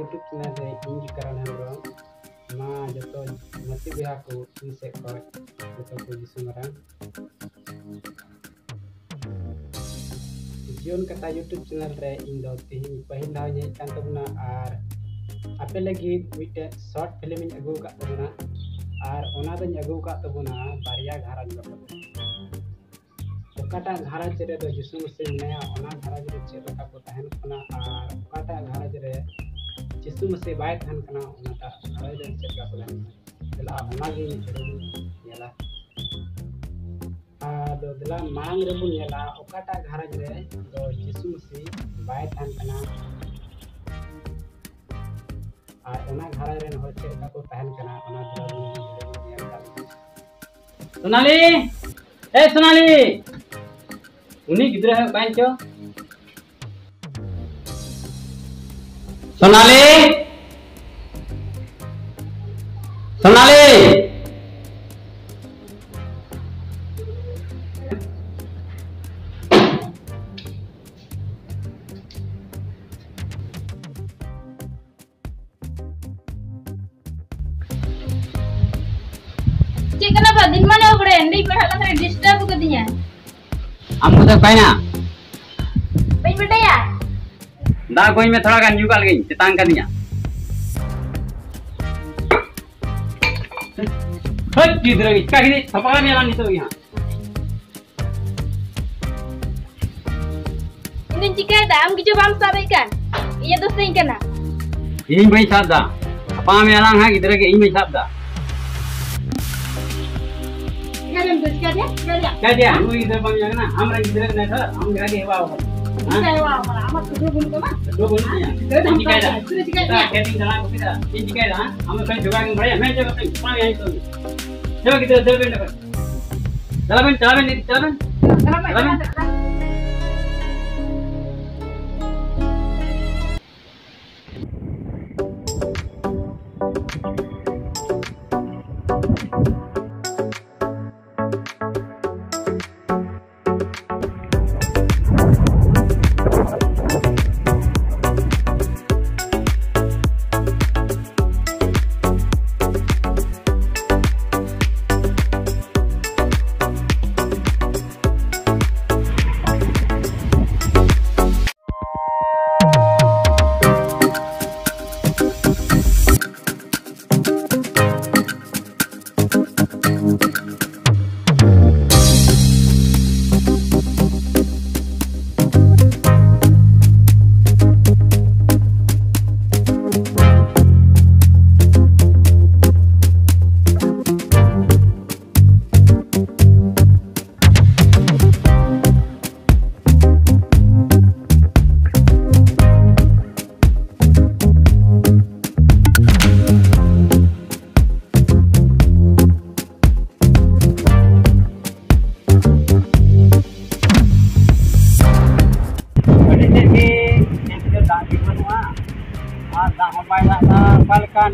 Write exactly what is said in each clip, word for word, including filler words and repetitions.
YouTube channel ᱨᱮ ᱤᱧ ᱜᱮ ᱠᱟᱨᱟᱱ ᱦᱮᱢᱵᱨᱚᱢ᱾ ᱢᱟ ᱡᱚᱛᱚ ᱢᱟᱹᱥᱤ ᱵᱚᱭᱦᱟ ᱠᱚ ᱤᱧ ᱥᱮᱫ ᱠᱷᱚᱱ ᱡᱚᱛᱚ ᱠᱚ ᱡᱤᱥᱩ ᱢᱟᱨᱟᱝ᱾ ᱡᱤᱭᱚᱱ ᱠᱟᱛᱷᱟ YouTube channel ᱨᱮ ᱤᱧ ᱫᱚ ᱛᱤᱦᱤᱧ ᱯᱟᱹᱦᱤᱞ ᱫᱷᱟᱣ ᱤᱧ ᱦᱮᱡ ᱟᱠᱟᱱ ᱛᱟᱵᱚᱱᱟ ᱟᱨ ᱟᱯᱮ ᱞᱟᱹᱜᱤᱫ ᱢᱤᱫᱴᱮᱡ short film ᱤᱧ ᱟᱹᱜᱩ ᱟᱠᱟᱫ ᱛᱟᱵᱚᱱᱟ᱾ ᱟᱨ ᱚᱱᱟ ᱫᱚᱧ ᱟᱹᱜᱩ ᱟᱠᱟᱫ ᱛᱟᱵᱚᱱᱟ ᱵᱟᱨᱭᱟ ᱜᱷᱟᱨᱚᱸᱡᱽ ᱵᱟᱵᱚᱫ᱾ ᱚᱠᱟᱴᱟᱜ ᱜᱷᱟᱨᱚᱸᱡᱽ ᱨᱮᱫᱚ ᱡᱤᱥᱩ ᱢᱟᱹᱥᱤ ᱢᱮᱱᱟᱭᱟ, ᱚᱱᱟ ᱜᱷᱟᱨᱚᱸᱡᱽ ᱨᱮ ᱪᱮᱫ ᱞᱮᱠᱟ ᱠᱚ ᱛᱟᱦᱮᱱ ᱠᱟᱱᱟ, ᱟᱨ ᱚᱠᱟᱴᱟᱜ ᱜᱷᱟᱨᱚᱸᱡᱽ ᱨᱮ ᱡᱤᱥᱩ ᱢᱟᱹᱥᱤ ᱵᱟᱭ ᱛᱟᱦᱮᱱ ᱠᱟᱱᱟ, ᱚᱱᱟᱴᱟᱜ ᱜᱷᱟᱨᱚᱸᱡᱽ ᱨᱮ ᱪᱮᱫ ᱞᱮᱠᱟ ᱠᱚ ᱛᱟᱦᱮᱱ ᱠᱟᱱᱟ᱾ ᱫᱮᱞᱟ, ᱚᱱᱟᱜᱮ ᱢᱤᱫ ᱜᱷᱟᱹᱲᱤᱡ ᱵᱚᱱ ᱧᱮᱞᱟ᱾ ᱟᱫᱚ ᱫᱮᱞᱟ, ᱢᱟᱲᱟᱝ ᱨᱮᱵᱚᱱ ᱧᱮᱞᱟ ᱚᱠᱟᱴᱟᱜ ᱜᱷᱟᱨᱚᱸᱡᱽ ᱨᱮ ᱫᱚ ᱡᱤᱥᱩ ᱢᱟᱹᱥᱤ ᱵᱟᱭ ᱛᱟᱦᱮᱱ ᱠᱟᱱᱟ, ᱟᱨ ᱚᱱᱟ ᱜᱷᱟᱨᱚᱸᱡᱽ ᱨᱮᱱ ᱦᱚᱲ ᱪᱮᱫ ᱞᱮᱠᱟ ᱠᱚ ᱛᱟᱦᱮᱱ ᱠᱟᱱᱟ, ᱚᱱᱟ ᱫᱮᱞᱟ ᱵᱚᱱ ᱧᱮᱞ ᱠᱟᱜ ᱞᱮᱜᱮ᱾ ᱥᱳᱱᱟᱞᱤ! ᱮ ᱥᱳᱱᱟᱞᱤ! ᱩᱱᱤ ᱜᱤᱫᱽᱨᱟᱹ ᱦᱚᱸ ᱚᱠᱟᱭᱮᱱ ᱪᱚ? ᱥᱳᱱᱟᱞᱤ! ᱥᱳᱱᱟᱞᱤ! ᱪᱮᱫ ᱠᱟᱱᱟ ᱵᱟ? ᱫᱤᱱ ᱢᱟᱱᱮ ᱚᱠᱲᱮ ᱮᱱᱰᱤ ᱯᱟᱲᱦᱟᱜ ᱠᱟᱱ ᱛᱟᱦᱮᱸ, ᱰᱤᱥᱴᱟᱨᱵ ᱠᱟᱫᱤᱧᱟ᱾ ᱟᱢ ᱠᱚᱫᱚ ᱚᱠᱟᱭᱱᱟ? ᱵᱟᱹᱧ ᱵᱟᱰᱟᱭᱟ᱾ ᱫᱟᱜ ᱠᱚᱧ ᱢᱮ, ᱛᱷᱚᱲᱟ ᱜᱟᱱ ᱧᱩ ᱠᱟᱜ ᱞᱮᱜᱤᱧ, ᱛᱮᱛᱟᱝ ᱠᱟᱫᱤᱧᱟ᱾ ᱦᱟᱹᱴ, ᱜᱤᱫᱽᱨᱟᱹ ᱜᱮ, ᱪᱤᱠᱟ ᱠᱮᱫᱟᱹᱧ? ᱛᱷᱟᱯᱟ ᱢᱮᱭᱟ ᱱᱤᱛᱚᱜ ᱜᱮ ᱦᱟᱸᱜ᱾ ᱤᱧ ᱫᱚᱧ ᱪᱤᱠᱟᱹᱭᱮᱫᱟ? ᱟᱢ ᱜᱮᱪᱚ ᱵᱟᱢ ᱥᱟᱵᱮᱫ ᱠᱟᱱ᱾ ᱤᱧᱮ ᱫᱳᱥᱮᱧ ᱠᱟᱱᱟ᱾ ᱤᱧ ᱵᱟᱹᱧ ᱥᱟᱵ ᱫᱟ᱾ ᱦᱟᱯᱟ ᱢᱮ ᱟᱞᱟᱝ ᱦᱟᱸᱜ ᱜᱤᱫᱽᱨᱟᱹ ᱜᱮ, ᱤᱧ ᱵᱟᱹᱧ ᱥᱟᱵ ᱫᱟ᱾ ᱪᱤᱠᱟᱹᱭᱮᱱᱟᱢ ᱫᱚ? ᱪᱤᱠᱟᱹᱭᱮᱱᱟ? ᱪᱤᱠᱟᱹᱭᱮᱱᱟ? ᱪᱤᱠᱟᱹᱭᱮᱱᱟ? ᱱᱩᱭ ᱜᱤᱫᱽᱨᱟᱹ ᱵᱟᱢ ᱧᱮᱞ ᱠᱟᱱᱟ? ᱟᱢ ᱨᱮᱱ ᱜᱤᱫᱽᱨᱟᱹ ᱠᱟᱱᱟᱭ ᱛᱚ, ᱟᱢ ᱜᱮ ᱟᱹᱰᱤ ᱦᱮᱣᱟ ᱟᱠᱟᱱᱟ᱾ ᱦᱮᱸ? ᱪᱤᱠᱟᱹᱭᱮᱱᱟ? ᱟᱢᱟᱜ ᱠᱩᱫᱩ ᱵᱟᱹᱱᱩᱜ ᱛᱟᱢᱟ? ᱠᱩᱫᱩ ᱵᱟᱹᱱᱩᱜ ᱛᱤᱧᱟ᱾ ᱜᱤᱫᱽᱨᱟᱹ ᱫᱚ ᱪᱤᱠᱟᱹᱭᱮᱱᱟ? ᱦᱟᱢᱯᱟ ᱜᱮᱭᱟ᱾ ᱜᱤᱫᱽᱨᱟᱹ ᱪᱤᱠᱟᱹᱭᱮᱱᱟ? ᱠᱷᱮᱛ ᱤᱧ ᱫᱟᱬᱟ ᱟᱹᱜᱩ ᱠᱮᱫᱟ᱾ ᱤᱧ ᱪᱤᱠᱟᱹᱭᱮᱫᱟ, ᱦᱮᱸ? ᱟᱢ ᱮᱠᱷᱚᱱ ᱡᱚᱜᱟᱲ ᱜᱮᱢ ᱵᱟᱲᱟᱭᱟ? ᱦᱮᱸ, ᱪᱚ, ᱪᱚ, ᱪᱚ, ᱪᱚ, ᱪᱚ, ᱜᱤᱫᱽᱨᱟᱹ, ᱫᱟᱹᱲ ᱵᱮᱱ ᱮᱠᱷᱚᱱ᱾ ᱪᱟᱞᱟᱜ ᱵᱮᱱ, ᱪᱟᱞᱟᱜ ᱵᱮᱱ, ᱪᱟᱞᱟᱜ ᱵᱮᱱ᱾ ᱪᱟᱞᱟᱜ ᱵᱮᱱ᱾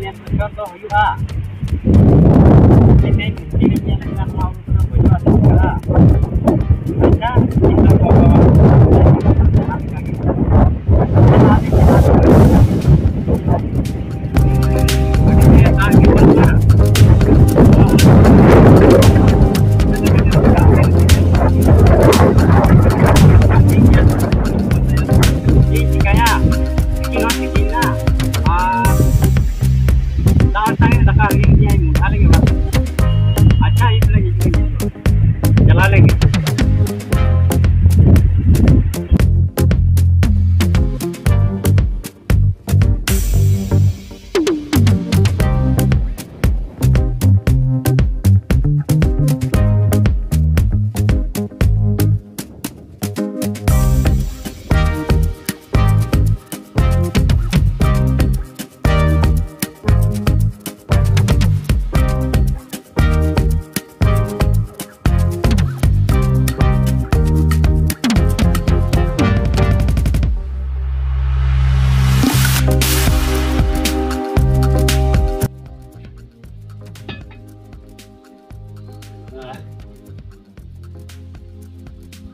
ᱱᱮᱥ ᱵᱚᱪᱷᱚᱨ ᱫᱚ ᱦᱩᱭᱩᱜᱼᱟ᱾ ᱢᱤᱫᱴᱮᱱ ᱠᱩᱠᱞᱤ ᱞᱤᱧ ᱧᱮᱞ ᱠᱮᱫᱟ, ᱱᱚᱣᱟ ᱦᱩᱲᱩ ᱫᱚ ᱜᱚᱡᱚᱜᱼᱟ ᱥᱮ ᱪᱤᱠᱟᱹᱜᱼᱟ? ᱟᱪᱪᱷᱟ, ᱤᱧ ᱫᱚ ᱵᱟᱵᱟ ᱟᱹᱰᱤ ᱜᱮ ᱫᱟᱜ ᱜᱮ ᱵᱟᱹᱱᱩᱜᱼᱟ᱾ ᱪᱮᱫ ᱤᱧ ᱪᱤᱠᱟᱹᱭᱟ? ᱛᱤᱠᱤᱱ ᱦᱚᱸ ᱛᱤᱠᱤᱱ ᱮᱱᱟ᱾ ᱟᱨ ᱫᱟᱜ ᱛᱟᱭᱚᱢ ᱫᱟᱠᱟ ᱨᱮᱸᱜᱮᱡ ᱠᱤᱫᱤᱧᱟ, ᱢᱚᱴᱟ ᱞᱮᱜᱮ ᱚᱲᱟᱜ ᱥᱮᱫ᱾ ᱟᱪᱪᱷᱟ, ᱦᱤᱡᱩᱜ ᱞᱟᱹᱜᱤᱫ, ᱦᱤᱡᱩᱜ ᱞᱟᱹᱜᱤᱫ᱾ ᱪᱟᱞᱟᱣ ᱞᱮᱱ ᱜᱮ᱾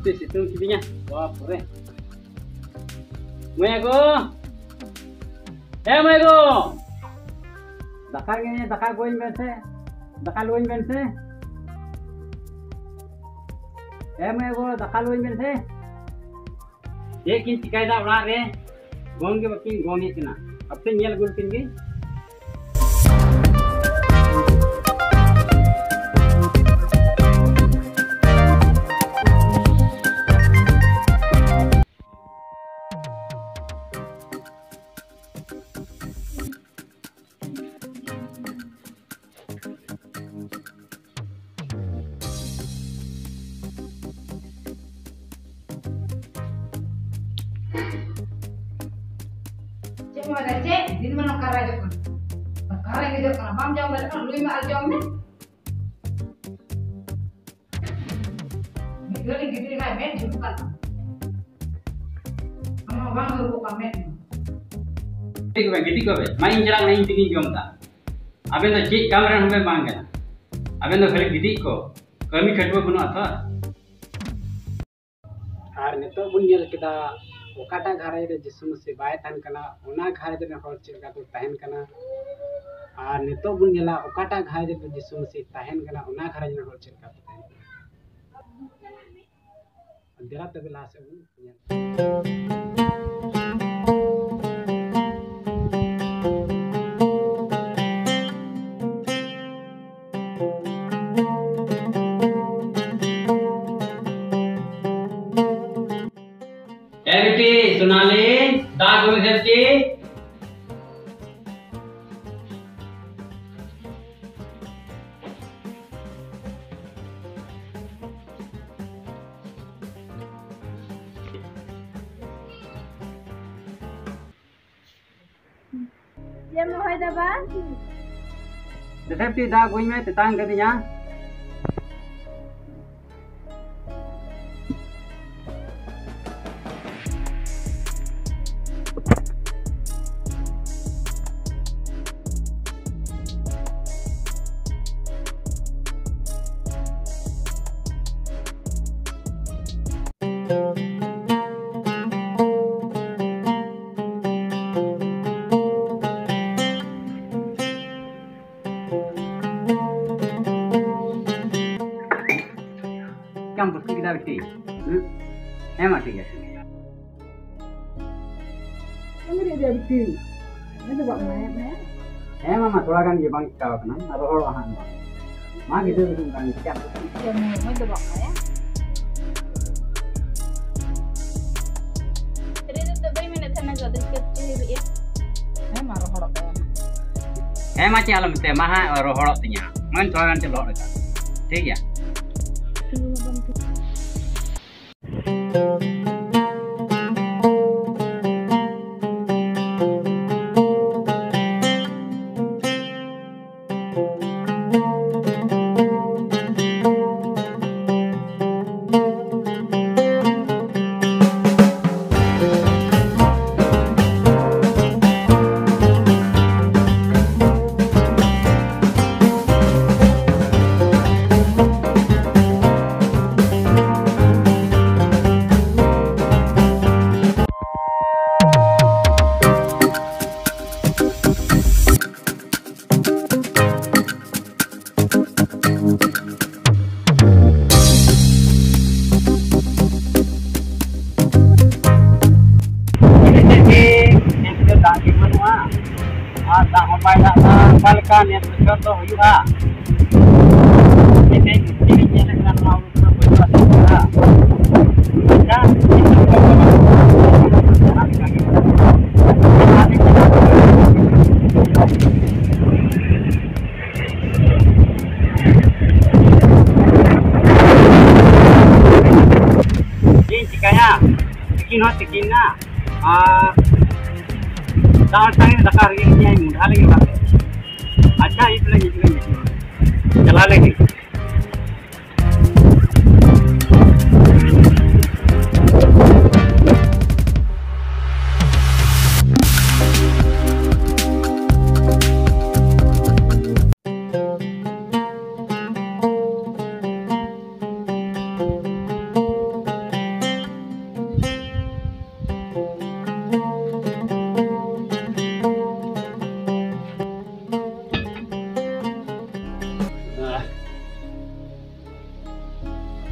ᱟᱹᱰᱤ ᱥᱤᱛᱩᱝ ᱠᱤᱫᱤᱧᱟ, ᱵᱟᱯ ᱨᱮ᱾ ᱢᱟᱹᱭ ᱜᱚ, ᱮ ᱢᱟᱹᱭ ᱜᱚ, ᱫᱟᱠᱟ ᱜᱮ, ᱫᱟᱠᱟ ᱟᱹᱜᱩᱣᱟᱹᱧ ᱵᱮᱱ ᱥᱮ, ᱫᱟᱠᱟ ᱞᱩᱣᱟᱹᱧ ᱵᱮᱱ ᱥᱮ᱾ ᱮ ᱢᱟᱹᱭ ᱜᱚ, ᱫᱟᱠᱟ ᱞᱩᱣᱟᱹᱧ ᱵᱮᱱ ᱥᱮ᱾ ᱪᱮᱫ ᱠᱤᱱ ᱪᱤᱠᱟᱹᱭᱮᱫᱟ ᱚᱲᱟᱜ ᱨᱮ? ᱜᱚᱝ ᱜᱮ ᱵᱟᱹᱠᱤᱱ ᱜᱚᱝ ᱮᱫ ᱠᱟᱱᱟ᱾ ᱦᱟᱯᱮᱧ ᱧᱮᱞ ᱟᱹᱜᱩ ᱞᱮᱠᱤᱱ ᱜᱮ᱾ ᱪᱮᱫ ᱮᱢ ᱚᱞᱮᱫᱟ? ᱪᱮᱫ? ᱫᱤᱱ ᱢᱟ ᱱᱚᱝᱠᱟ ᱨᱟᱡᱚᱜ ᱠᱟᱱᱟ᱾ ᱚᱠᱟ ᱨᱮ ᱜᱤᱫᱽᱨᱟᱹ ᱠᱟᱱᱟ? ᱵᱟᱢ ᱡᱚᱢ ᱫᱟᱲᱮᱭᱟᱜ ᱠᱟᱱᱟ? ᱞᱩᱭ ᱢᱮ ᱟᱨ ᱡᱚᱢ ᱢᱮ᱾ ᱢᱤᱫ ᱜᱷᱟᱹᱲᱤᱡ ᱜᱤᱛᱤᱡ ᱞᱮᱠᱷᱟᱱ ᱢᱮᱫ ᱡᱷᱩᱞᱩᱜ ᱠᱟᱱ ᱛᱟᱢᱟ᱾ ᱟᱢᱟᱜ ᱵᱟᱝ ᱡᱷᱩᱞᱩᱜ ᱠᱟᱱ ᱢᱮᱫ ᱢᱟ᱾ ᱜᱤᱛᱤᱡ ᱠᱚᱵᱮᱱ, ᱜᱤᱛᱤᱡ ᱠᱚᱵᱮᱱ᱾ ᱢᱟ ᱤᱧ ᱪᱟᱞᱟᱜ ᱠᱟᱱᱟ, ᱤᱧ ᱛᱮᱜᱤᱧ ᱡᱚᱢ ᱫᱟ᱾ ᱟᱵᱮᱱ ᱫᱚ ᱪᱮᱫ ᱠᱟᱢ ᱨᱮᱱ ᱦᱚᱸᱵᱮᱱ ᱵᱟᱝ ᱠᱟᱱᱟ᱾ ᱟᱵᱮᱱ ᱫᱚ ᱠᱷᱟᱹᱞᱤ ᱜᱤᱛᱤᱡ ᱠᱚ, ᱠᱟᱹᱢᱤ ᱠᱷᱟᱴᱩᱣᱟᱹ ᱵᱟᱹᱱᱩᱜᱼᱟ ᱛᱚ᱾ ᱟᱨ ᱱᱤᱛᱚᱜ ᱵᱚᱱ ᱧᱮᱞ ᱠᱮᱫᱟ ᱚᱠᱟᱴᱟᱜ ᱜᱷᱟᱨᱚᱸᱡᱽ ᱨᱮ ᱡᱤᱥᱩ ᱢᱟᱹᱥᱤ ᱵᱟᱭ ᱛᱟᱦᱮᱱ ᱠᱟᱱᱟ, ᱚᱱᱟ ᱜᱷᱟᱨᱚᱸᱡᱽ ᱨᱮᱱ ᱦᱚᱲ ᱪᱮᱫ ᱞᱮᱠᱟ ᱠᱚ ᱛᱟᱦᱮᱱ ᱠᱟᱱᱟ᱾ ᱟᱨ ᱱᱤᱛᱚᱜ ᱵᱚᱱ ᱧᱮᱞᱟ ᱚᱠᱟᱴᱟᱜ ᱜᱷᱟᱨᱚᱸᱡᱽ ᱨᱮ ᱡᱤᱥᱩ ᱢᱟᱹᱥᱤ ᱛᱟᱦᱮᱱ ᱠᱟᱱᱟ, ᱚᱱᱟ ᱜᱷᱟᱨᱚᱸᱡᱽ ᱨᱮᱱ ᱦᱚᱲ ᱪᱮᱫ ᱞᱮᱠᱟ ᱠᱚ ᱛᱟᱦᱮᱱ ᱠᱟᱱᱟ᱾ ᱫᱮᱞᱟ ᱛᱚᱵᱮ ᱞᱟᱦᱟ ᱥᱮᱫ ᱵᱚᱱ ᱧᱮᱞ᱾ ए बेटी सोनाली, दाग हो गई बेटी। ᱪᱮᱫ ᱮᱢ ᱨᱚᱦᱚᱭ ᱫᱟ ᱵᱟ? ᱫᱮᱥᱮ ᱵᱤᱴᱤ, ᱫᱟᱜ ᱟᱹᱜᱩᱧ ᱢᱮ, ᱛᱮᱛᱟᱝ ᱠᱟᱹᱫᱤᱧᱟ᱾ ᱪᱮᱫ ᱮᱢ ᱵᱩᱥᱠᱤ ᱠᱮᱫᱟ ᱵᱤᱴᱤ? ᱦᱩᱸ? ᱦᱮᱸ ᱢᱟ, ᱴᱷᱤᱠ ᱜᱮᱭᱟ, ᱴᱷᱤᱠ ᱜᱮᱭᱟ᱾ ᱪᱮᱫ ᱮᱢ ᱞᱟᱹᱭ ᱫᱟ ᱵᱤᱴᱤ? ᱦᱮᱸ ᱫᱚ ᱵᱟᱝ ᱢᱟᱭᱟ, ᱢᱟᱭᱟ᱾ ᱦᱮᱸ ᱢᱟᱢᱟ, ᱛᱷᱚᱲᱟ ᱜᱟᱱ ᱜᱮ ᱵᱟᱝ ᱪᱤᱠᱟᱣ ᱠᱟᱱᱟ, ᱨᱚᱦᱚᱲᱚᱜᱼᱟ ᱦᱟᱸᱜ ᱱᱚᱣᱟ᱾ ᱢᱟ ᱜᱤᱫᱽᱨᱟᱹ ᱠᱚ ᱫᱩᱲᱩᱵ ᱠᱟᱱ ᱜᱮᱭᱟ᱾ ᱪᱮᱫ ᱮᱢ ᱢᱚᱡᱽ ᱫᱚ ᱵᱟᱝ ᱢᱟᱭᱟ᱾ ᱨᱮ ᱫᱚ ᱵᱟᱹᱧ ᱢᱮᱱᱮᱫ ᱛᱟᱦᱮᱱᱟ, ᱡᱚᱫᱤ ᱪᱤᱠᱟᱹ ᱪᱮᱫ ᱦᱩᱭᱩᱜᱼᱟ? ᱦᱮᱸ ᱢᱟ, ᱨᱚᱦᱚᱲᱚᱜ ᱛᱟᱭᱟ ᱱᱟᱜ᱾ ᱦᱮᱸ ᱢᱟ, ᱪᱮᱫ ᱟᱞᱚᱢ ᱢᱮᱛᱟᱭᱟ, ᱢᱟ ᱦᱟᱸᱜ ᱨᱚᱦᱚᱲᱚᱜ ᱛᱤᱧᱟ᱾ ᱢᱟᱧ ᱛᱷᱚᱲᱟ ᱜᱟᱱ ᱪᱮᱫ ᱞᱚᱦᱚᱫ ᱞᱮᱠᱟ᱾ ᱴᱷᱤᱠ ᱜᱮᱭᱟ᱾ ᱱᱮᱥ ᱵᱚᱪᱷᱚᱨ ᱫᱚ ᱦᱩᱭᱩᱜᱼᱟ᱾ ᱢᱤᱫᱴᱮᱱ ᱢᱩᱥᱠᱤᱞ ᱤᱧ ᱧᱮᱞ ᱠᱟᱱᱟ, ᱱᱚᱣᱟ ᱦᱩᱲᱩ ᱠᱚᱫᱚ ᱵᱟᱹᱧ ᱪᱟᱥ ᱠᱟᱫᱟ᱾ ᱟᱪᱪᱷᱟ, ᱚᱱᱟ ᱞᱮᱠᱟ ᱜᱮ᱾ ᱪᱮᱫ ᱤᱧ ᱪᱤᱠᱟᱹᱭᱟ? ᱛᱤᱠᱤᱱ ᱦᱚᱸ ᱛᱤᱠᱤᱱ ᱮᱱᱟ, ᱟᱨ ᱫᱟᱜ ᱦᱚᱸ ᱫᱟᱜ ᱮᱫ, ᱫᱟᱠᱟ ᱨᱮᱸᱜᱮᱡ ᱠᱤᱫᱤᱧᱟ, ᱢᱚᱸᱰᱷᱟ ᱞᱟᱹᱜᱤᱫ ᱚᱲᱟᱜ ᱛᱮ᱾ ᱟᱪᱪᱷᱟ, ᱤᱧ ᱛᱟᱦᱞᱮ ᱦᱤᱡᱩᱜ ᱟᱹᱧ, ᱪᱟᱞᱟᱣ ᱞᱮᱱ ᱜᱤᱧ᱾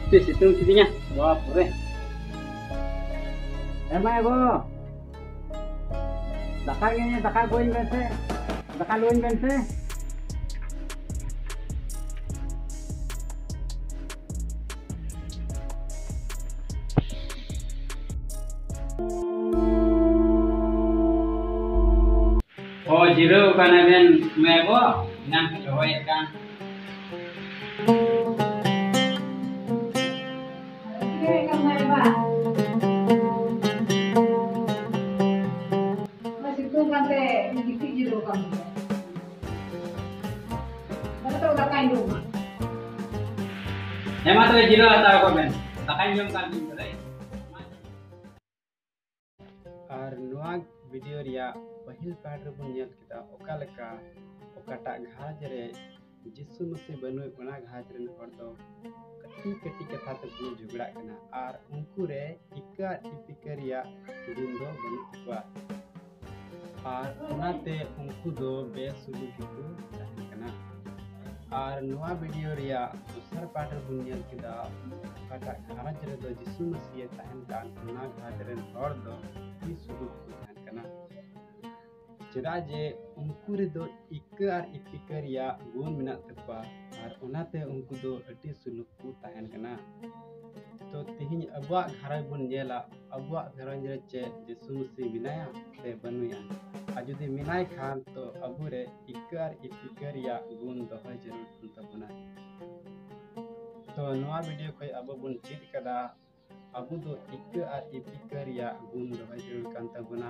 ᱪᱮᱫ ᱥᱤᱛᱩᱝ ᱠᱤᱫᱤᱧᱟ, ᱵᱟᱯ ᱨᱮ᱾ ᱦᱮᱸ ᱢᱟ ᱮ ᱜᱚ, ᱫᱟᱠᱟ ᱜᱮ, ᱫᱟᱠᱟ ᱟᱹᱜᱩᱣᱟᱹᱧ ᱵᱮᱱ ᱥᱮ, ᱫᱟᱠᱟ ᱞᱩᱣᱟᱹᱧ ᱵᱮᱱ ᱥᱮ᱾ ᱚ, ᱡᱤᱨᱟᱹᱣ ᱠᱟᱱᱟ ᱵᱮᱱ ᱢᱮ ᱜᱚ, ᱮᱱᱟᱝ ᱠᱚ ᱫᱚᱦᱚᱭᱮᱫ ᱠᱟᱱ᱾ ᱡᱤᱨᱟᱹᱣ ᱠᱟᱱ ᱢᱮ ᱵᱟ᱾ ᱚᱱᱟ ᱥᱤᱛᱩᱝ ᱠᱟᱱᱛᱮ ᱜᱤᱛᱤᱡ ᱡᱤᱨᱟᱹᱣ ᱠᱟᱱ ᱜᱮᱭᱟ᱾ ᱫᱟᱠᱟ ᱛᱚ ᱫᱟᱠᱟᱧ ᱡᱚᱢᱟ᱾ ᱦᱮᱸ ᱢᱟ ᱛᱚᱵᱮ ᱡᱤᱨᱟᱹᱣ ᱦᱟᱛᱟᱲ ᱠᱚᱜ ᱵᱮᱱ, ᱫᱟᱠᱟᱧ ᱡᱚᱢ ᱠᱟᱱ ᱜᱤᱧ ᱵᱚᱞᱮ᱾ ᱟᱨ ᱱᱚᱣᱟ ᱵᱷᱤᱰᱤᱭᱳ ᱨᱮᱭᱟᱜ ᱯᱟᱹᱦᱤᱞ ᱯᱟᱨᱴ ᱨᱮᱵᱚᱱ ᱧᱮᱞ ᱠᱮᱫᱟ ᱚᱠᱟ ᱞᱮᱠᱟ ᱚᱠᱟᱴᱟᱜ ᱜᱷᱟᱨᱚᱸᱡᱽ ᱨᱮ ᱡᱤᱥᱩ ᱢᱟᱹᱥᱤ ᱵᱟᱹᱱᱩᱭ, ᱚᱱᱟ ᱜᱷᱟᱨᱚᱸᱡᱽ ᱨᱮᱱ ᱦᱚᱲ ᱫᱚ ᱠᱟᱹᱴᱤᱡ ᱠᱟᱹᱴᱤᱡ ᱠᱟᱛᱷᱟ ᱛᱮᱠᱚ ᱡᱷᱚᱜᱽᱲᱟᱜ ᱠᱟᱱᱟ ᱟᱨ ᱩᱱᱠᱩ ᱨᱮ ᱤᱠᱟᱹ ᱟᱨ ᱤᱯᱤᱠᱟᱹ ᱨᱮᱭᱟᱜ ᱜᱩᱱ ᱫᱚ ᱵᱟᱹᱱᱩᱜ ᱛᱟᱠᱚᱣᱟ᱾ ᱟᱨ ᱚᱱᱟᱛᱮ ᱩᱱᱠᱩ ᱫᱚ ᱵᱮᱥᱩᱞᱩᱠ ᱜᱮᱠᱚ ᱛᱟᱦᱮᱱ ᱠᱟᱱᱟ᱾ ᱟᱨ ᱱᱚᱣᱟ ᱵᱷᱤᱰᱤᱭᱳ ᱨᱮᱭᱟᱜ ᱫᱚᱥᱟᱨ ᱯᱟᱨᱴ ᱨᱮᱵᱚᱱ ᱧᱮᱞ ᱠᱮᱫᱟ ᱚᱠᱟᱴᱟᱜ ᱜᱷᱟᱨᱚᱸᱡᱽ ᱨᱮᱫᱚ ᱡᱤᱥᱩ ᱢᱟᱹᱥᱤᱭ ᱛᱟᱦᱮᱱ ᱠᱟᱱ, ᱚᱱᱟ ᱜᱷᱟᱨᱚᱸᱡᱽ ᱨᱮᱱ ᱦᱚᱲ ᱫᱚ ᱵᱮᱥᱩᱞᱩᱠ ᱠᱚ ᱛᱟᱦᱮᱱ ᱠᱟᱱᱟ᱾ ᱪᱮᱫᱟᱜ ᱡᱮ ᱩᱱᱠᱩ ᱨᱮᱫᱚ ᱤᱠᱟᱹ ᱟᱨ ᱤᱯᱤᱠᱟᱹ ᱨᱮᱭᱟᱜ ᱜᱩᱱ ᱢᱮᱱᱟᱜ ᱛᱟᱠᱚᱣᱟ, ᱟᱨ ᱚᱱᱟᱛᱮ ᱩᱱᱠᱩ ᱫᱚ ᱟᱹᱰᱤ ᱥᱩᱞᱩᱠ ᱠᱚ ᱛᱟᱦᱮᱱ ᱠᱟᱱᱟ᱾ ᱛᱚ ᱛᱮᱦᱮᱧ ᱟᱵᱚᱣᱟᱜ ᱜᱷᱟᱨᱚᱸᱡᱽ ᱵᱚᱱ ᱧᱮᱞᱟ, ᱟᱵᱚᱣᱟᱜ ᱜᱷᱟᱨᱚᱸᱡᱽ ᱨᱮ ᱪᱮᱫ ᱡᱤᱥᱩ ᱢᱟᱹᱥᱤ ᱢᱮᱱᱟᱭᱟ ᱥᱮ ᱵᱟᱹᱱᱩᱭᱟ? ᱟᱨ ᱡᱩᱫᱤ ᱢᱮᱱᱟᱭ ᱠᱷᱟᱱ, ᱛᱚ ᱟᱵᱚᱨᱮ ᱤᱠᱟᱹ ᱟᱨ ᱤᱯᱤᱠᱟᱹ ᱨᱮᱭᱟᱜ ᱜᱩᱱ ᱫᱚᱦᱚᱭ ᱡᱟᱹᱨᱩᱲ ᱠᱟᱱ ᱛᱟᱵᱚᱱᱟ᱾ ᱛᱚ ᱱᱚᱣᱟ ᱵᱷᱤᱰᱤᱭᱳ ᱠᱷᱚᱱ ᱟᱵᱚ ᱵᱚᱱ ᱪᱮᱫ ᱠᱟᱫᱟ, ᱟᱵᱚ ᱫᱚ ᱤᱠᱟᱹ ᱟᱨ ᱤᱯᱤᱠᱟᱹ ᱨᱮᱭᱟᱜ ᱜᱩᱱ ᱫᱚᱦᱚᱭ ᱡᱟᱹᱨᱩᱲ ᱠᱟᱱ ᱛᱟᱵᱚᱱᱟ᱾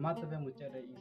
ᱢᱟ ᱛᱚᱵᱮ ᱢᱩᱪᱟᱹᱫ ᱨᱮ ᱤᱧ